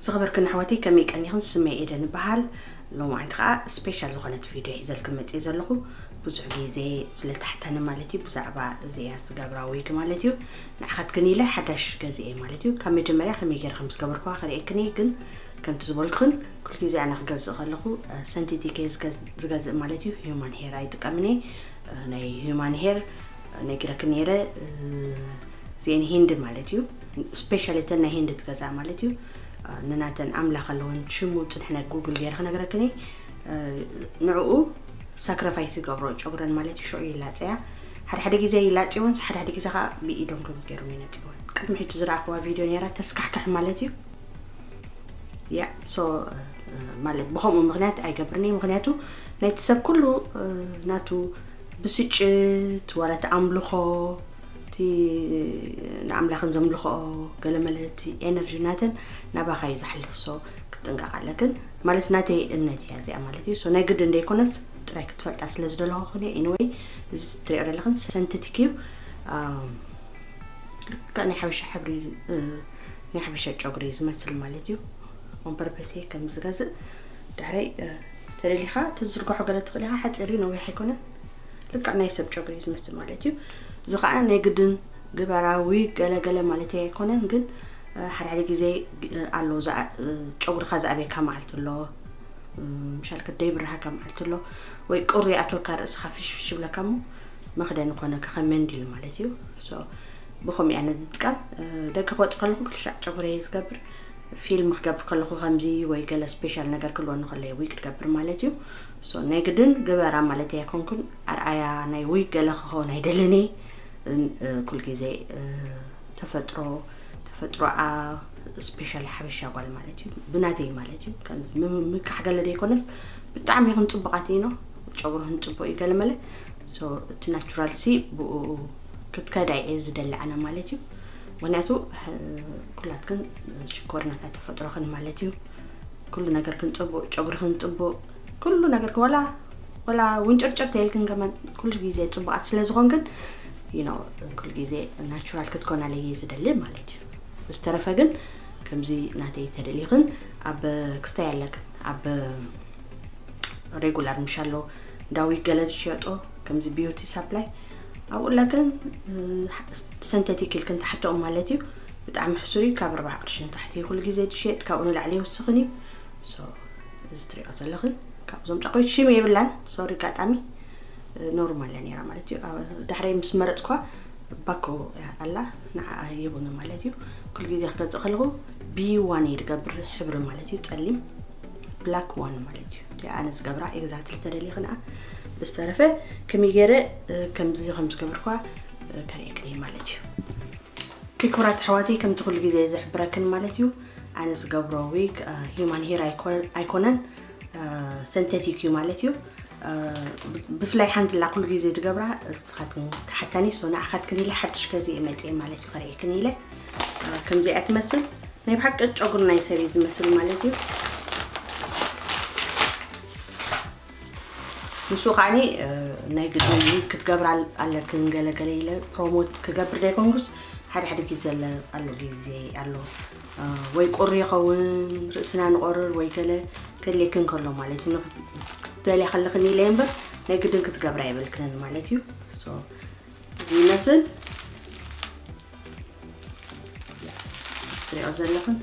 ዝኸበርክን ኣሕዋተይ፣ ከመይ ቀኒኽን? ስመይ ኤደን እበሃል። ሎማዓንቲ ኸዓ ስፔሻል ዝኾነት ቪድዮ ሒዘልክን መፅየ ዘለኹ። ብዙሕ ግዜ ስለ ተሓተኒ ማለት እዩ፣ ብዛዕባ እዚኣ ዝገብራ ዊግ ማለት እዩ። ንዓኻትክን ኢለ ሓዳሽ ገዚኤ ማለት እዩ። ካብ መጀመርያ ከመይ ገይረ ከም ዝገበርኩዋ ከርእየክን እየ፣ ግን ከምቲ ዝበልኩኽን ኩሉ ግዜ ኣነ ክገዝእ ከለኹ፣ እ፣ ሰንቲቲክ እየ ዝገዝ-፣ ዝገዝእ ማለት እዩ። ሂዩማን ሄር ኣይጥቀምን እየ። እ፣ ናይ ሂዩማን ሄር ነጊረክን ነይረ። እ፣ እዚአን ሂንድ ማለት እዩ። ስፔሻሊ እተን ናይ ሂንድ ትገዝኣ ማለት እዩ። እ፣ ንናተን ኣምላኽ ኣለወን ሽሙ ጽንሕነ ጉግል ገይረ ክነግረክን እየ። እ፣ ንዕኡ ሳክሪፋይስ ይገብሮ ጨጉረን ማለት እዩ። ሽዑ ይላጸያ። ሓደ ሓደ ግዜ ይላጽወን፣ ሓደ ሓደ ግዜ ኸዓ ብኢዶም ከምዚ ገይሮም ይነጽወን። ቅድሚ ሕጂ ዝረኣኽዋ ቪድዮ ነይራ፣ ተስካሕክሕ ማለት እዩ። ያ፣ ሶ፣ እ፣ ማለት ብኸምኡ ምኽንያት ኣይገብርን እየ። ምኽንያቱ ናይቲ ሰብ ኩሉ፣ እ፣ ናቱ ብስጭት፣ ዋላ እቲ ኣምልኾ፣ እቲ ንኣምላኽን ዘምልኽኦ ገለመለ፣ እቲ ኤነርጂ ናተን ናባኻ እዩ ዝሓልፍ። ሶ፣ ክትጥንቀቕ ኣለክን። ማለት ናተይ እምነት እያ እዚኣ ማለት እዩ። ሶ፣ ናይ ግድን ደይኮነስ ጥራይ ክትፈልጣ ስለ ዝደለኹ ኩነ። ኤኒወይ፣ እዚ ትሪኦ ዘለኽን ሰንተቲክ እዩ። ኣም፣ ልክዕ ናይ ሓበሻ ሕብሪ፣ እ፣ ናይ ሓበሻ ጨጉሪ ዝመስል ማለት እዩ። ኦን ፐርፐስ እየ ከም ዝገዝእ። ድሕረይ፣ እ፣ ተደሊኻ ትዝርግሖ ገለ ትኽእል ኢኻ። ሓፂር እዩ፣ ነዊሕ ኣይኮነን። ልክዕ ናይ ሰብ ጨጉሪ እዩ ዝመስል ማለት እዩ። እዚ ኸዓ ናይ ግድን ግበራዊ ገለ ገለ ማለት ኣይኮነን፣ ግን፣ እ፣ ሓደ ሓደ ግዜ፣ እ፣ ኣሎ ዝኣ-፣ እ፣ ጨጉርኻ ዝኣብየካ መዓልቲ ኣሎ። እ፣ ምሻል ከደይ ብርሃካ መዓልቲ ኣሎ። ወይ ቁሪ ኣትወካ ርእስኻ ፍሽፍሽ ይብለካ እሞ መኽደኒ ኮነካ ከም መንዲል ማለት እዩ። ሶ ብኸምኡ እያ ነዚ ዝጥቀም። እ፣ ደገ ክወጽእ ከለኹ ክልሻዕ ጨጉረይ ዝገብር፣ ፊልም ክገብር ከለኹ ከምዚ ወይ ገለ ስፔሻል ነገር ክህልወኒ ከሎ እየ ዊግ ክገብር ማለት እዩ። ሶ ናይ ግድን ግበራ ማለት ኣይኮንኩን፣ ኣርኣያ ናይ ዊግ ገለ ክኸውን ኣይደልን እየ። እ፣ እ፣ ኩል ግዜ፣ እ፣ ተፈጥሮ፣ ተፈጥሮኣ ስፔሻል ሓበሻ ጓል ማለት እዩ፣ ብናተይ ማለት እዩ። ከምዚ ምም-፣ ምምካሕ ገለ ዘይኮነስ ብጣዕሚ ይኹን ጽቡቓት እዩ ነው፣ ጨጉርህን ጽቡቕ እዩ ገለ መለ። ሶ እቲ ናቹራል ሲ ብኡ ክትከዳ እየ ዝደሊ ኣነ ማለት እዩ። ምኽንያቱ፣ እ፣ ኩላትክን ሽኮርናታት ተፈጥሮኽን ማለት እዩ። ኩሉ ነገርክን ጽቡቕ፣ ጨጉርኽን ጽቡቕ፣ ኩሉ ነገርክን፣ ወላ፣ ወላ ውንጭርጭር ተይልክን ከማን ኩሉ ግዜ ጽቡቓት ስለ ዝኾንክን፣ you know፣ ኩሉ ግዜ ናቹራል ክትኮናለይ እየ ዝደሊ ማለት እዩ። ብዝተረፈ ግን ከምዚ ናተይ ተደሊኽን ኣብ ክስታይ ኣለክን፣ ኣብ ሬጉላር ምሽ ኣሎ፣ እንዳ ዊግ ገለ ዝሸጦ ከምዚ ቢዩቲ ሳፕላይ፣ ኣብኡ ኣለክን፣ እ፣ ሰንተቲክ ኢልክን ትሓትኦም ማለት እዩ። ብጣዕሚ ሕሱር እዩ፣ ካብ ኣርባዓ ቅርሺ ንታሕቲ እዩ ኩሉ ግዜ ዝሸየጥ፣ ካብኡ ንላዕሊ ይውስኽን እዩ። ሶ፣ እዚ ትሪኦ ዘለኽን ካብዞም ጨጉሪ ሽም የብላን፣ ሶሪ፣ ኣጋጣሚ፣ እ፣ ኖርማል እያ ነይራ ማለት እዩ። ኣብ ዳሕረይ ምስ መረጽኳ ባኮ እያ ኣላ፣ ንዓኣ የቡኒ ማለት እዩ። ኩሉ ግዜ ክገዝእ ከለኹ ቢ ዋን እየ ዝገብር፣ ሕብሪ ማለት እዩ፣ ጸሊም ብላክ ዋን ማለት እዩ። እዚኣ ኣነ ዝገብራ ኤግዛክትሊ ተደሊኽን ኣ። ብዝተረፈ ከመይ ገይረ፣ እ፣ ከምዚ ከም ዝገብርኳ፣ እ፣ ከርእየክን እየ ማለት እዩ። ኦኬ፣ ክቡራት ኣሕዋተይ፣ ከምቲ ኩሉ ግዜ ዝሕብረክን ማለት እዩ፣ ኣነ ዝገብሮ ዊግ፣ እ፣ ሂዩማን ሄር ኣይኮ-፣ ኣይኮነን፣ እ፣ ሰንተቲክ እዩ ማለት እዩ። እ፣ ብ-፣ ብፍላይ ሓንቲ ኣላ ኩሉ ግዜ ትገብራ፣ ንስኻትክን ትሓታኒ፣ ሶ ንዓኻትክን ኢለ ሓድሽ ገዚኤ መፅኤ ማለት እዩ፣ ከርእየክን ኢለ። እ፣ ከምዚኣ ትመስል፣ ናይ ብሓቂ ጨጉሪ ናይ ሰብ እዩ ዝመስል ማለት እዩ። ንሱ ከዓኒ፣ እ፣ ናይ ግድን ክትገብራ ኣል-፣ ኣለክን ገለ ገለ ኢለ ፕሮሞት ክገብር ዘይኮንኩስ፣ ሓደ ሓደ ግዜ ኣለ-፣ ኣሎ ግዜ ኣሎ። እ፣ ወይ ቁሪ ይኸውን፣ ርእስና ንቆርር ወይ ገለ ከድልየክን ከሎ ማለት እዩ። ንክት-፣ ክትደልያ ከለኽን ኢለ እምበር ናይ ግድን ክትገብራ የብልክንን ማለት እዩ። ሶ፣ እዚ ይመስል። ትሪኦ ዘለኽን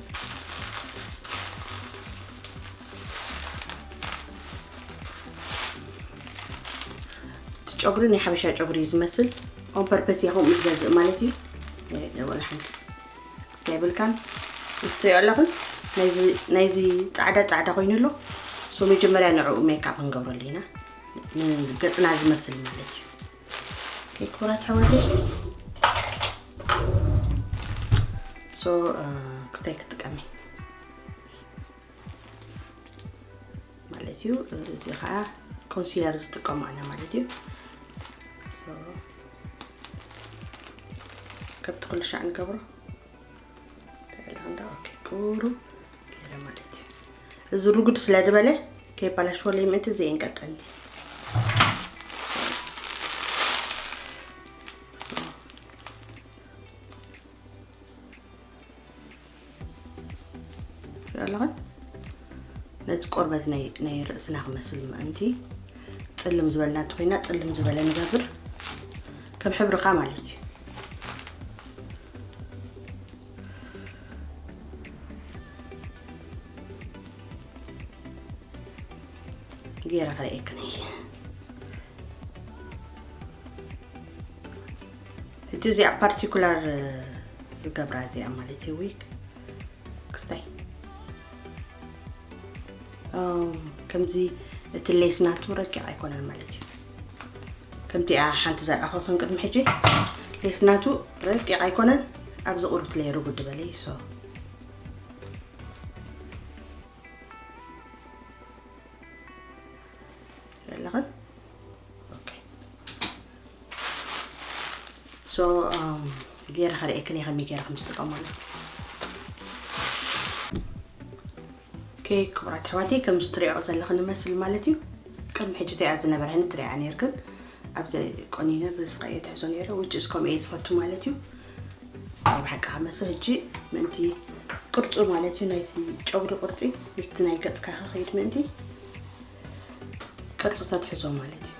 እቲ ጨጉሪ ናይ ሓበሻ ጨጉሪ እዩ ዝመስል። ኦን ፐርፐስ እየ ከምኡ ዝገዝእ ማለት እዩ። እ፣ ወላ ሓንቲ ክስታይ የብልካን። ምስ ትሪኦ ኣለኽን ናይዚ፣ ናይዚ ጻዕዳ ጻዕዳ ኮይኑ ኣሎ። ሶ መጀመርያ ንዕኡ ሜክኣፕ ክንገብረሉ ኢና። ንገጽና ዝመስል ማለት እዩ። ኦኬ፣ ክቡራት ኣሕዋተይ። ሶ፣ እ፣ ክስታይ ክጥቀም እየ ማለት እዩ። እዚ ኸዓ ኮንሲለር ዝጥቀሙ ኣነ ማለት እዩ። ሶ፣ ከምቲ ኩሉ ሻዕ ንገብሮ። እንታይ ኢለ ክንዳ? ኦኬ፣ ቁሩብ ገይረ ማለት እዩ። እዚ ርጉድ ስለ ዝበለ ከይባላሽወለይ ምእንቲ ዘይንቀጠንቲ። ሶ፣ ሶ፣ ኣለኽን ነቲ ቆርበት ናይ ናይ ርእስና ክመስል ምእንቲ ጽልም ዝበልና እንተኾይና ጽልም ዝበለ ንገብር ከም ሕብርኻ ማለት እዩ። ገይረ ክርእየክን እየ። ሕጂ እዚኣ ፓርቲኩላር ዝገብራ እዚኣ ማለት እዩ ዊግ ክስታይ ከምዚ እቲ ሌስ ናቱ ረቂቕ ኣይኮነን ማለት እዩ። ከምቲኣ ሓንቲ ዘርኣኹኽን ቅድሚ ሕጂ ሌስ ናቱ ረቂቕ ኣይኮነን። ኣብዚ ቁርብት ለይ ርጉድ በለይ ሶ ኣለኽን ኦኬ ሶ ገይረ ከርእየክን እየ ከመይ ገይረ ከም ዝጥቀመሉ። ኦኬ ክቡራት ኣሕዋተይ ከምዚ ትሪኦ ዘለኽን ይመስል ማለት እዩ። ቅድሚ ሕጂ እዚኣ ዝነበረኒ ትሪኣ ነይርክን ኣብዚ ቆኒነ ብስኻ እየ ትሕዞ ነይረ which is ከምኡ እየ ዝፈቱ ማለት እዩ። ናይ ብሓቂ ከመሰ ሕጂ ምእንቲ ቅርጹ ማለት እዩ ናይቲ ጨጉሪ ቅርጺ ምስቲ ናይ ገጽካ ከኸይድ ምእንቲ ቅርጹ ተትሕዞ ማለት እዩ።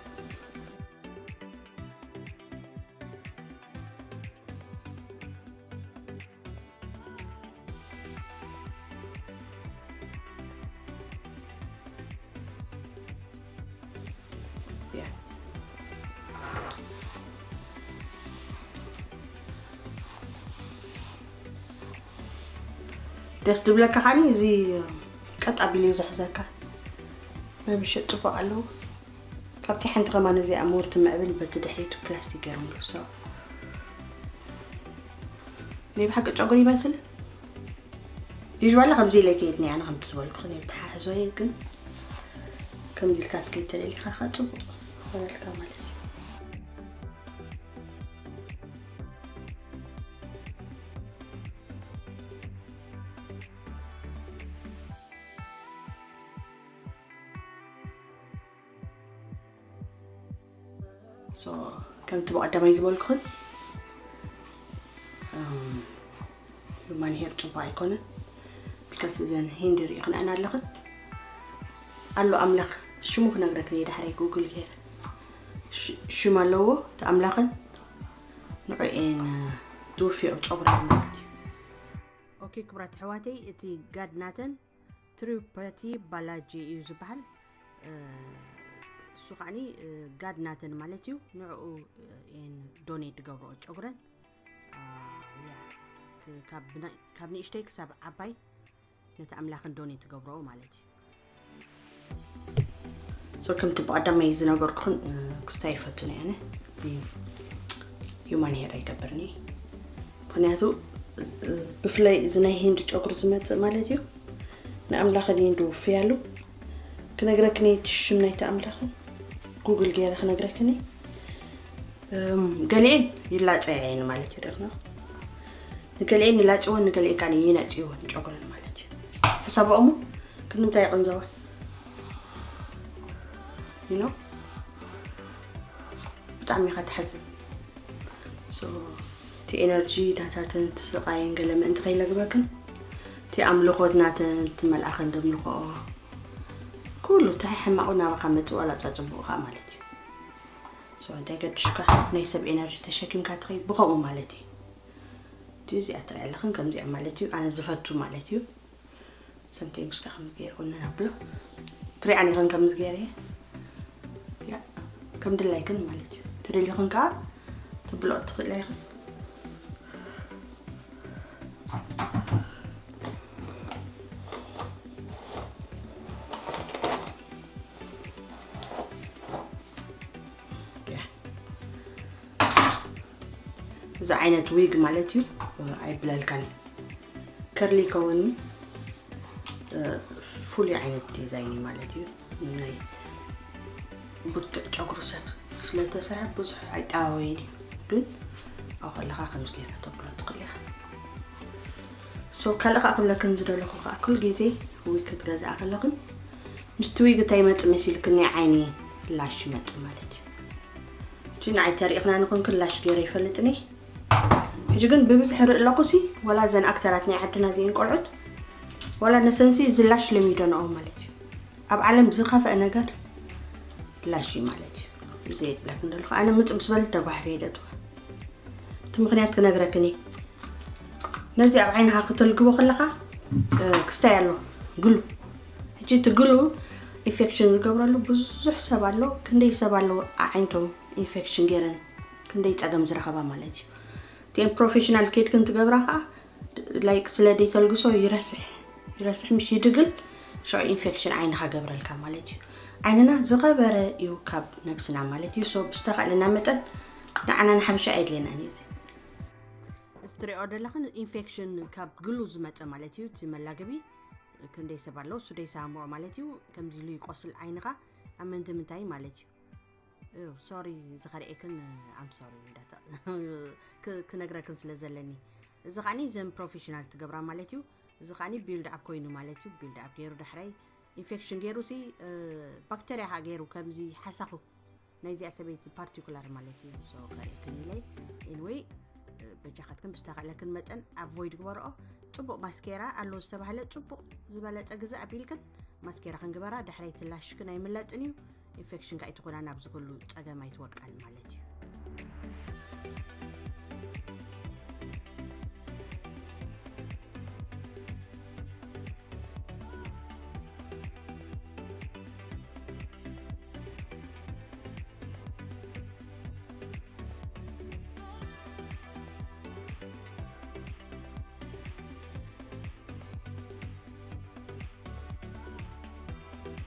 ደስ ዝብለካ ከዓኒ እዚ ቀጥ ኣቢሉ እዩ ዝሕዘካ። ናይ ምሸት ጽቡቕ ኣለዎ። ካብቲ ሓንቲ ከማን እዚኣ ሞር ትምዕብል በቲ ድሕሪቱ ፕላስቲክ ገይሮምሉ ሰው ናይ ብሓቂ ጨጉሪ ይመስል። ዩዥዋሊ ከምዚ ኢለ ከይድኒ ኣነ ከምቲ ዝበልኩኽን የተሓሕዞ እየ ግን ከምዚ ኢልካ ትከይድ ተደሊኻ ከዓ ጽቡቕ ይኾነልካ ማለት እዩ። ሶ ከምቲ ብቐዳማይ ዝበልኩኽን ማን ሄር ጽቡቅ ኣይኮነን። ቢካስ እዘን ሂንዲ ሪኢኽንአን ኣለኽን ኣሎ ኣምላኽ ሽሙ ክነግረክን እየ ዳሕራይ ጉግል ገይረ ሽም ኣለዎ እቲ ኣምላኽን ንዑ እየን ዝውፍዮ ጸጉረን ማለት እዩ። ኦኬ ክብራት ኣሕዋተይ እቲ ጋድ ናተን ትሩፐቲ ባላጂ እዩ ዝበሃል። እሱ ከዓኒ ጋድ ናተን ማለት እዩ። ንዕኡ እየን ዶኔት ዝገብረኦ ጨጉረን። ካብ ንእሽተይ ክሳብ ዓባይ ነቲ ኣምላኽን ዶኔት ትገብረኦ ማለት እዩ። ሶ ከምቲ ብቐዳማይ ዝነገርኩኽን ክስታይ ይፈቱን እየ ኣነ እዚ ሂውማን ሄር ኣይገብርን እየ። ምኽንያቱ ብፍላይ እዚ ናይ ሂንዲ ጨጉሪ ዝመፅእ ማለት እዩ ንኣምላኽን ሂንዲ ውፍያሉ ክነግረክን እየ እቲ ሽም ናይቲ ኣምላኽን ጉግል ገይረ ክነግረክን እየ። ገሊኤን ይላፀያ እየን ማለት እዩ ደርና ንገሊኤን ይላፅወን ንገሊኤን ካን ይነፅይወን ጨጉረን ማለት እዩ። ሕሳቦ እሞ ክንምታይ ይቕንዘዋ ይኖ ብጣዕሚ ኢኻ ትሓዝን። እቲ ኤነርጂ ናታተን እቲ ስቓይን ገለ ምእንቲ ከይለግበክን እቲ ኣምልኾት ናተን እቲ መልኣኸን ደምልኾኦ ኩሉ እቲ ሕማቑ ናባኻ መፅእ ዋላ ፃፅቡቑ ከዓ ማለት እዩ። እንታይ ገድሽካ ናይ ሰብ ኤነርጂ ተሸኪምካ ትኸይ ብኸምኡ ማለት እዩ። እቲ እዚኣ ትሪያ ኣለኽን ከምዚኣ ማለት እዩ ኣነ ዝፈቱ ማለት እዩ። ሰምቲንግስ ከዓ ከምዚ ገይረ ቁንን ኣብሎ ትሪኣን ኢኽን ከምዚ ገይረ እየ ከም ድላይክን ማለት እዩ። ተደሊኽን ከዓ ትብልኦ ትኽእላ ኢኽን። እዚ ዓይነት ዊግ ማለት እዩ ኣይብለልካን እዩ ከርሊ ይከውን ፍሉይ ዓይነት ዲዛይን እዩ ማለት እዩ ናይ ብርቱዕ ጨጉሪ ሰብ ስለዝተሰርሐ ብዙሕ ኣይጣወይን እዩ ግን ኣብ ከለካ ከምዚ ጌርካ ተብሎ ትኽእል ኢኻ ሶ ካልእ ከዓ ክብለክን ዝደለኹ ከዓ ኩል ግዜ ዊግ ክትገዝኣ ከለኽን ምስቲ ዊግ እንታይ ይመፅእ መሲልክን ናይ ዓይኒ ላሽ ይመፅእ ማለት እዩ እቲ ንዓይ ተሪእኽና ንኹንክን ላሽ ገይረ ይፈልጥኒ ሕጂ ግን ብብዝሒ ርኢ ኣለኹ ሲ ወላ ዘን ኣክተራት ናይ ዓድና እዚአን ቆልዑት ወላ ነሰንሲ ዝላሽ ለሚዶንኦ ማለት እዩ። ኣብ ዓለም ዝኸፈአ ነገር ላሽ እዩ ማለት እዩ። ብዘይ ብላክ እንደልኩ ኣነ ምጽ ምስ በለት ተጓሕፈ ይደጥዋ። እቲ ምኽንያት ክነግረክን እየ። ነዚ ኣብ ዓይንኻ ክተልግቦ ከለኻ ክስታይ ኣሎ ግሉ። ሕጂ እቲ ግሉ ኢንፌክሽን ዝገብረሉ ብዙሕ ሰብ ኣሎ። ክንደይ ሰብ ኣሎ ኣዓይንቶም ኢንፌክሽን ገይረን ክንደይ ጸገም ዝረኸባ ማለት እዩ። እቲኤን ፕሮፌሽናል ኬድክን ትገብራ ከዓ ላይክ ስለ ደይተልግሶ ይረስሕ ይረስሕ ምሽ ይድግል ሽዑ ኢንፌክሽን ዓይንኻ ገብረልካ ማለት እዩ። ዓይንና ዝኸበረ እዩ ካብ ነብስና ማለት እዩ። ሶ ብዝተኻእለና መጠን ንዓና ንሓበሻ ኣየድልየናን እዩ እዚ። እዚ ትሪኦ ዘለኽን ኢንፌክሽን ካብ ግሉ ዝመፀ ማለት እዩ። እቲ መላገቢ ክንደይ ሰብ ኣለዎ እሱ ደይሰማምዖ ማለት እዩ። ከምዚ ኢሉ ይቆስል ዓይንኻ ኣብ ምንታይ ምንታይ ማለት እዩ። ሶሪ ዝኸርእክን ኣም ሶሪ እንዳተ ክነግረክን ስለ ዘለኒ እዚ ከዓኒ ዘን ፕሮፌሽናል ትገብራ ማለት እዩ። እዚ ከዓኒ ቢልድ ኣፕ ኮይኑ ማለት እዩ። ቢልድ ኣፕ ገይሩ ዳሕራይ ኢንፌክሽን ገይሩ ሲ ባክተርያ ከዓ ገይሩ ከምዚ ሓሳኹ ናይዚኣ ሰበይቲ ፓርቲኩላር ማለት እዩ። ሶ ከርእክን ኢለይ ኤንወይ በጃኻትክን ብዝተኻእለክን መጠን ኣቮይድ ግበርኦ። ጽቡቕ ማስኬራ ኣሎ ዝተባህለ ጽቡቕ ዝበለጸ ግዜ ኣቢልክን ማስኬራ ክንግበራ ዳሕራይ ትላሽክን ኣይምለጥን እዩ። ኢንፌክሽን ከኣ ኣይትኾና ናብዚ ኩሉ ጸገም ኣይትወድቃን ማለት እዩ።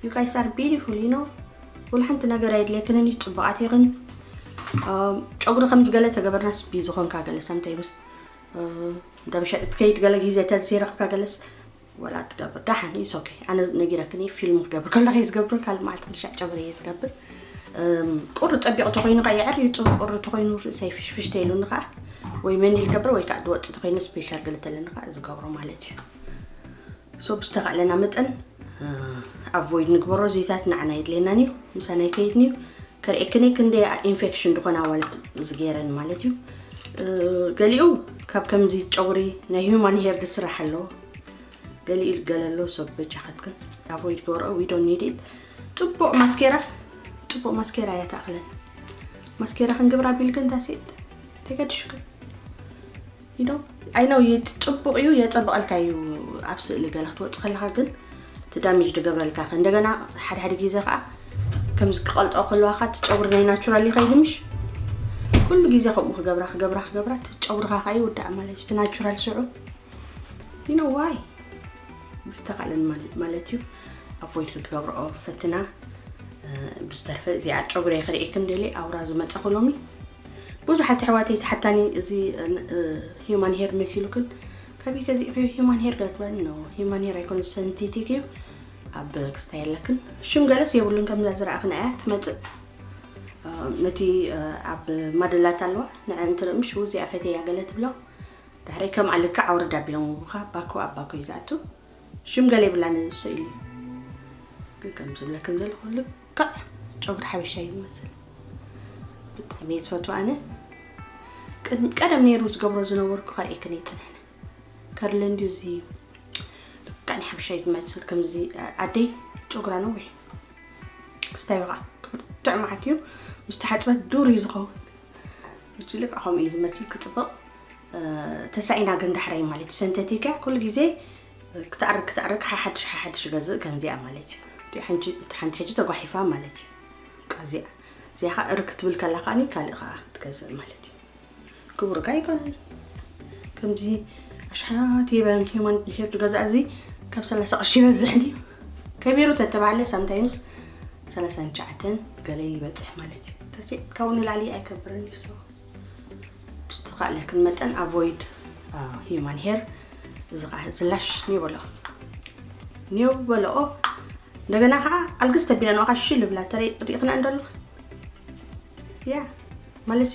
You guys are beautiful, you know. ወላ ሓንቲ ነገር ኣይድልየክንን እዩ፣ ጽቡቓት ኢኽን። ጨጉሪ ከም ዝገለ ተገበርናስ ቢዚ ኾንካ ገለ ሳምታይምስ እንተ መሸጢ ትከይድ ገለ ግዜ ተዘይረኽብካ ገለስ ወላ ትገብር ዳሓን ኢስ ኦኬ። ኣነ ነጊረክን እየ ፊልም ክገብር ከለኸ እየ ዝገብር፣ ካልእ መዓልቲ ክሻዕ ጨጉሪ እየ ዝገብር። ቁሪ ጸቢቑ ተኾይኑ ከኣ የዕር ይውፅእ፣ ቁሪ ተኾይኑ ርእሰይ ፍሽፍሽ ተይሉኒ ከኣ ወይ መንዲል ገብር ወይ ከኣ ድወፅእ ተኾይኑ ስፔሻል ገለ ተለኒ ከኣ ዝገብሮ ማለት እዩ። ሶ ብዝተኻእለና መጠን ኣቮይድ ንግበሮ። ዘይታት ንዓና የድልየናን እዩ፣ ምሳና ይከይድን እዩ። ከርእየክን እየ ክንደይ ኢንፌክሽን ዝኾና ኣዋልድ ዝገይረን ማለት እዩ። ገሊኡ ካብ ከምዚ ጨጉሪ ናይ ሂውማን ሄር ዝስራሕ ኣለዎ፣ ገሊኡ ገለ ኣሎ። ሶ በጃኻትክን ኣቮይድ ግበርኦ። We don't need it። ጽቡቕ ማስኬራ፣ ጽቡቕ ማስኬራ እያ ትኣኽለን። ማስኬራ ክንግብራ ቢልክን ዳሴት ተገድሽክን you know I know ጽቡቕ እዩ፣ የጸብቐልካ እዩ ኣብ ስእሊ ገለ ክትወጽእ ከለኻ፣ ግን እቲ ዳሜጅ ዝገብረልካ ከ እንደገና ሓደ ሓደ ግዜ ከዓ ከምዚ ክቐልጦ ከለዋ ከዓ እቲ ጨጉሪ ናይ ናቹራል ይኸይድ ምሽ ኩሉ ግዜ ከምኡ ክገብራ ክገብራ ክገብራ እቲ ጨጉርኻ ከዓ ይውዳእ ማለት እዩ። እቲ ናቹራል ስዑ you know why ብዝተኻለን ማለት እዩ ኣቮይድ ክትገብርኦ ፈትና። ብዝተርፈ እዚኣ ጨጉረይ ክርእየክን ደልየ ኣውራ ዝመፀኹ ሎሚ። ብዙሓት ኣሕዋተይ ተሓታኒ እዚ ሂማን ሄር መሲሉክን ከበይ ገዚእክዮ ሂማን ሄር ገለ ትብለኒ ነው። ሂማን ሄር ኣይኮነ ሰንቴቲክ እዩ። ኣብ ክስታይ ኣለክን ሽም ገለስ የብሉን። ከምዛ ዝረኣክን እያ ትመፅእ። ነቲ ኣብ ማደላት ኣለዋ ንዐ እንትርኢ ምሽ እዚኣ ፈተያ ገለ ትብሎ። ድሕሪ ከም ኣልካ ኣውርድ ኣቢሎም ውቡኻ ባኮ ኣብ ባኮ እዩ ዝኣቱ። ሽም ገለ ይብላን ስእሊ ግን ከም ዝብለክን ዘለኹ ልክዕ ጨጉሪ ሓበሻ እዩ ዝመስል። ብጣዕሚ እየ ዝፈትዎ ኣነ። ቀደም ነይሩ ዝገብሮ ዝነበርኩ ከርእየክን እየ ፅንሕነ ከርሊ እንድዩ እዚ ልክዕ ናይ ሓበሻ እዩ ዝመስል። ከምዚ ኣደይ ጨጉራ ነዊሕ ክስታይ ከዓ ክብርትዕ መዓት እዩ። ምስ ተሓፅበት ዱር እዩ ዝኸውን። ሕጂ ልክዕ ከምኡ እዩ ዝመስል ክፅብቕ። ተሳኢና ግን ዳሕራይ ማለት እዩ ሰንተቲካ ኩሉ ግዜ ክትኣርግ ክትኣርግ ሓሓድሽ ሓሓድሽ ገዝእ ከምዚኣ ማለት እዩ። እቲ ሓንቲ ሕጂ ተጓሒፋ ማለት እዩ። እዚኣ እዚኣ ከዓ እርግ ክትብል ከላ ከዓኒ ካልእ ከዓ ትገዝእ ማለት እዩ። ክቡር ጋ ይኮነን ከምዚ ኣሽሓት ይበን ሂማን ድሄር ዝገዝኣ እዚ ካብ ሰላሳ ቅርሺ ይበዝሕ ድዩ? ከቢሩ ተተባህለ ሳምታይምስ ሰላሳን ትሽዓተን ገለ ይበፅሕ ማለት እዩ። ተሲ ካብኡ ንላዕሊ ኣይከብርን እዩ። ብዝተኻእለክን መጠን ኣቮይድ ሂማን ሄር። እዚ ከዓ ዝላሽ ኒው በልኦ ኒው በልኦ። እንደገና ከዓ ኣልግስ ተቢለ ንኦኻ ሽል ብላ ተሪእክና እንደለኹ ያ ማለሲ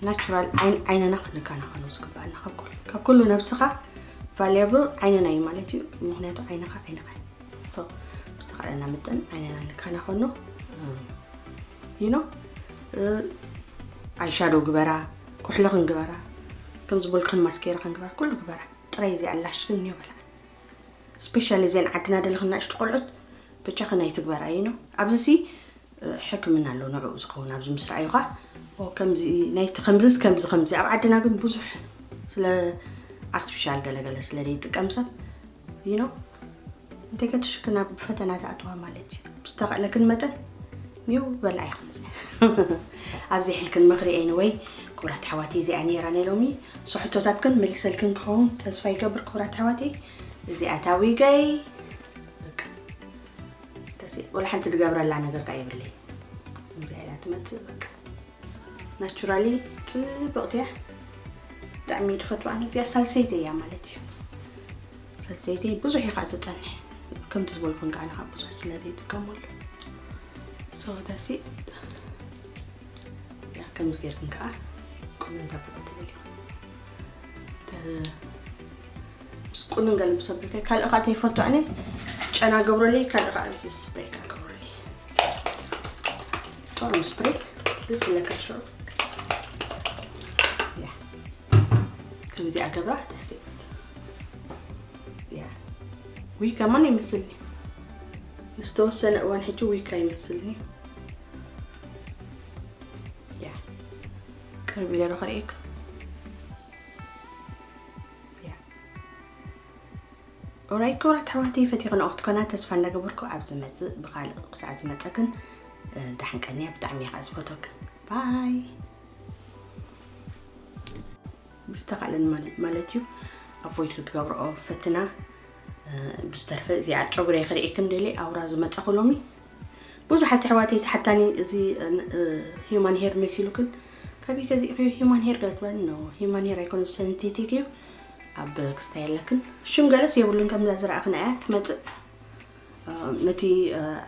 ናቹራል ዓይነና ክንከናኸኖ ዝግባኣና ካብ ኩሉ ነብስኻ ቫልያብል ዓይነና እዩ ማለት እዩ። ምክንያቱ ዓይነኻ ዓይነኻ ብዝተኻእለና መጠን ዓይነና ንከናኸኖ። ዩ ኖ ኣይሻዶ ግበራ፣ ኩሕሊ ክንግበራ፣ ከም ዝበልክን ማስኬራ ክንግበራ ኩሉ ግበራ። ጥራይ እዚኣ ላሽ ግን እኒኦ በላ። ስፔሻሊ እዘን ዓድና ደለኽና እሽቱ ቆልዑት ብቻ ከናይ ትግበራ እዩ ነው። ኣብዚ ሲ ሕክምና ኣሎ ንዕኡ ዝኸውን ኣብዚ ምስ ረኣዩኻ ከምዚ ናይቲ ከምዚስ ከምዚ ከምዚ ኣብ ዓድና ግን ብዙሕ ስለ ኣርቲፊሻል ገለገለ ስለ ዘይጥቀም ሰብ ይኖ እንተ ገድሽክ ናብ ፈተና ትኣትዋ ማለት እዩ። ብዝተኽእለክን መጠን ኒው በላ ይኹን ኣብዚ ሕልክን ምኽሪ ኤንወይ ክቡራት ኣሕዋተይ እዚኣ ነይራ ናይ ሎሚ። ሶ ሕቶታትክን መሊሰልክን ክኸውን ተስፋ ይገብር ክቡራት ኣሕዋተይ። እዚኣ እታ ዊገይ በቃ ደስ ይብል። ወላ ሓንቲ ዝገብረላ ነገር ከኣ የብለይ። እዚኣ ኢላ ትመጽእ በቃ ናቹራሊ ጽብቕቲ እያ። ብጣዕሚ እየ ዝፈትዋ ኣነ እዚኣ ሳልሰይቲ እያ ማለት እዩ። ሳልሰይቲ ብዙሕ እዩ ከዓ ዝጸንሕ ከምቲ ዝበልኩን ከዓ ንካ ብዙሕ ስለ ዘይጥቀመሉ ሶ ደሲ ያ ከምዚ ጌርክን ከዓ ቁምን ተብሎ ተደሊኹ ምስ ቁንን ገለ ምስ ኣበልካይ ካልእ ከዓ ተይፈቱ ኣነ ጨና ገብረለይ ካልእ ከዓ እዚ ስፕሬይ ከዓ ገብረለይ ጥዑም ስፕሬይ ደስ ይብለካ ሽዑ ያ ከምዚኣ ገብራ ደስ ይብል ያ ዊግ ከማን ይመስልኒ ዝተወሰነ እዋን ሕጂ ዊግ ይመስልኒ ያ ቅርብ ኢለ ዶ ከርእየክ ኦራይ ክቡራት ኣሕዋተይ ፈቲኽንኦ ክትኮና ተስፋ እንዳገበርኩ ኣብ ዝመፅእ ብካልእ ክሳዕ ዝመፀክን ዳሕን ቀንያ ብጣዕሚ እየ ከዓ ዝፈትወክን ባይ ብዝተኻለን ማለት እዩ ኣቮይድ ክትገብርኦ ፈትና ብዝተርፈ እዚኣ ጨጉረይ ክርእየክን ደሊ ኣውራ ዝመፀኹ ሎሚ ብዙሓት ኣሕዋተይ ዝሓታኒ እዚ ሂማን ሄር መሲሉክን ካበይ ገዚእክዮ ሂማን ሄር ገለ ትብለኒ ነው ሂማን ሄር ኣይኮነ ሰንቴቲክ እዩ ኣብ ክስታይ ኣለክን ሽም ገለስ የብሉን ከምዛ ዝረኣክና እያ ትመፅእ ነቲ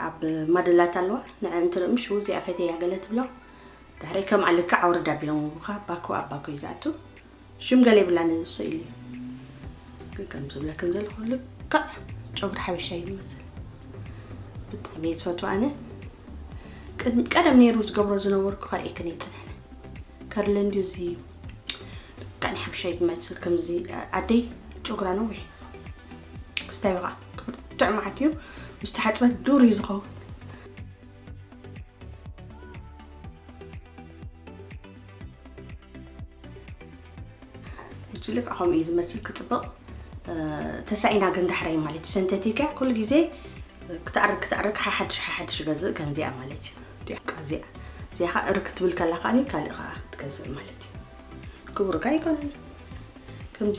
ኣብ ማደላት ኣለዋ ንዐ እንትርኢ ምሽ ውዚኣ ፈተያ ገለ ትብሎ ድሕሪ ከም ኣልካ ኣውርድ ኣቢሎም ውካ ባኮ ኣብ ባኮ እዩ ዝኣቱ ሽም ገለ ይብላን ስእሊ ግን ከም ዝብለክን ዘለኹ ልክዕ ጨጉሪ ሓበሻ እዩ ዝመስል ብጣዕሚ እየ ዝፈትዋ ኣነ ቀደም ነይሩ ዝገብሮ ዝነበርኩ ከርእየክን እየ ፅንሕነ ከርለ እንድዩ እዚ ልክዕ ናይ ሓበሻ እዩ ዝመስል ከምዚ ኣደይ ጨጉራ ነዊሕ ክስታዩ ከዓ ብርትዕ መዓት እዩ ምስ ተሓፅበት ዱር እዩ ዝኸውን ሕጂ ልክዕ ከምኡ እዩ ዝመስል ክፅብቕ ተሳኢና ግን ዳሕራይ ማለት እዩ ሰንተቲካ ኩሉ ግዜ ክትኣርግ ክትኣርግ ሓሓድሽ ሓሓድሽ ገዝእ ከምዚኣ ማለት እዩ እዚኣ እዚኣ ከዓ እርግ ክትብል ከላ ከዓኒ ካልእ ከዓ ትገዝእ ማለት እዩ ክቡር ጋ ይኮነን ከምዚ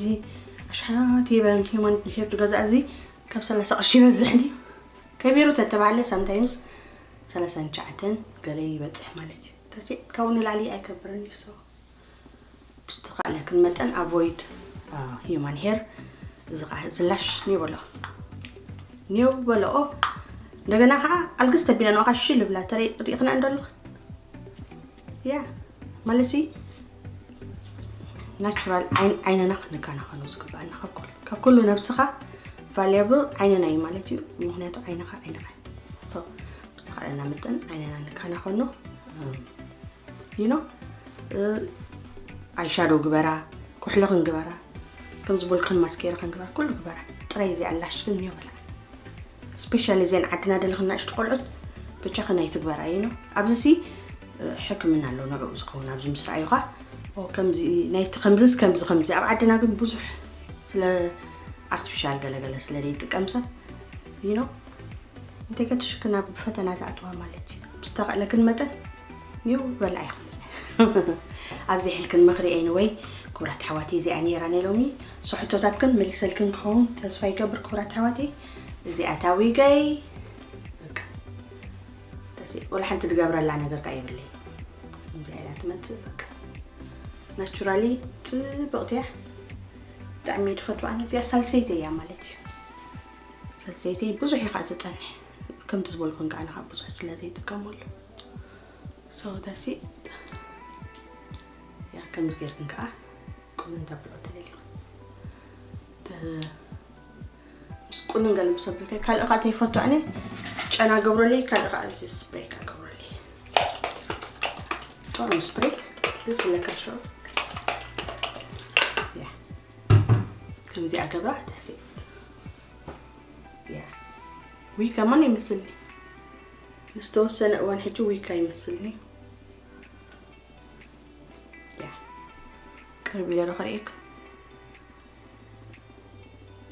ኣሽሓት ይበን ሂማን ሄር ትገዝኣ እዚ ካብ ሰላሳ ቅርሺ ይበዝሕ ድዩ ከቢሩ ተተባሃለ ሳምታይምስ ሰላሳን ትሽዓተን ገለ ይበፅሕ ማለት እዩ ተሲዕ ካብኡ ንላዕሊ ኣይከብርን እዩ so ብዝተኻእለክን መጠን avoid human hair እዚ ከዓ ዝላሽ ኒው በሎ ኒው በለኦ እንደገና ከዓ ኣልግስ ተቢለ ንኦካ ሽል ብላ ተሪእክና እንደለኹ ያ ማለሲ ናቹራል ዓይነና ክንከናኸኖ ዝግበኣና ካብ ኩሉ ካብ ኩሉ ነብስኻ ቫልያብል ዓይነና እዩ ማለት እዩ ምክንያቱ ዓይንኻ ዓይንኻ ብዝተኻእለና መጠን ዓይነና ንከናኸኖ ይኖ ኣይሻዶ ግበራ ኩሕሊ ክንግበራ ከም ዝበልክን ማስኬራ ክንግበራ ኩሉ ግበራ ጥራይ እዚኣ ላሽ ግን ኒዮ በላ ስፔሻሊ እዘን ዓድና ደለኽና እሽቲ ቆልዑት ብቻ ከናይ ትግበራ እዩ ነው ኣብዚ ሲ ሕክምና ኣሎ ንዕኡ ዝኸውን ኣብዚ ምስ ረኣዩኻ ከምዚ ናይቲ ከምዚስ ከምዚ ከምዚ ኣብ ዓድና ግን ብዙሕ ስለ ኣርቲፊሻል ገለገለ ስለ ዘይጥቀም ሰብ ይኖ እንተ ገድሽክ ናብ ፈተና ትኣትዋ ማለት እዩ ብዝተኽእለክን መጠን ኒው በላ ኢኹም ኣብዚ ሕልክን ምኽሪ ኤንወይ ክቡራት ኣሕዋተይ እዚኣ ነይራ ናይ ሎሚ ሶ ሕቶታትክን መሊሰልክን ክኸውን ተስፋ ይገብር ክቡራት ኣሕዋተይ እዚኣ እታ ዊገይ በቃ ወላ ሓንቲ ዝገብረላ ነገር ከዓ የብለይ እዚኣ ኢላ ትመፅእ በቃ ናቹራሊ ፅብቕቲ እያ ብጣዕሚ እየ ዝፈትዋ ኣነ እዚኣ ሳልሰይቲ እያ ማለት እዩ ሳልሰይቲ ብዙሕ እዩ ከዓ ዝፀንሕ ከምቲ ዝበልኩን ከዓ ንካ ብዙሕ ስለ ዘይጥቀመሉ so that's it ያ ከምዚ ጌርክን ከዓ ቁምን ተብሎ ተደሊኹ ምስ ቁንን ገለ ምስ ኣበልካይ ካልእ ከዓ ተይፈቱ ኣነ ጨና ገብረለይ ካልእ ከዓ እዚ ስፕሬይ ከዓ ገብረለይ ጥዑም ስፕሬይ ደስ ይብለካ ሽዑ ያ እዚኣ ገብራ ተስእት ያ ዊግ ከማን ይመስልኒ። ዝተወሰነ እዋን ሕጂ ዊግ ይመስልኒ። ያ ቅርብ ኢለ ዶ ከርእየክ?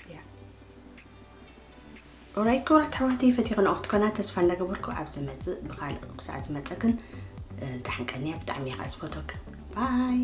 ያ ኦራይ ክቡራት ኣሕዋተይ፣ ፈቲኽንኦ ክትኮና ተስፋ እንዳገበርኩ፣ ኣብ ዝመጽእ ብኻልእ ክሳዕ ዝመጸክን፣ እ፣ ደሓን ቀንያ። ብጣዕሚ እየ ከዓ ዝፈትወክን። ባይ።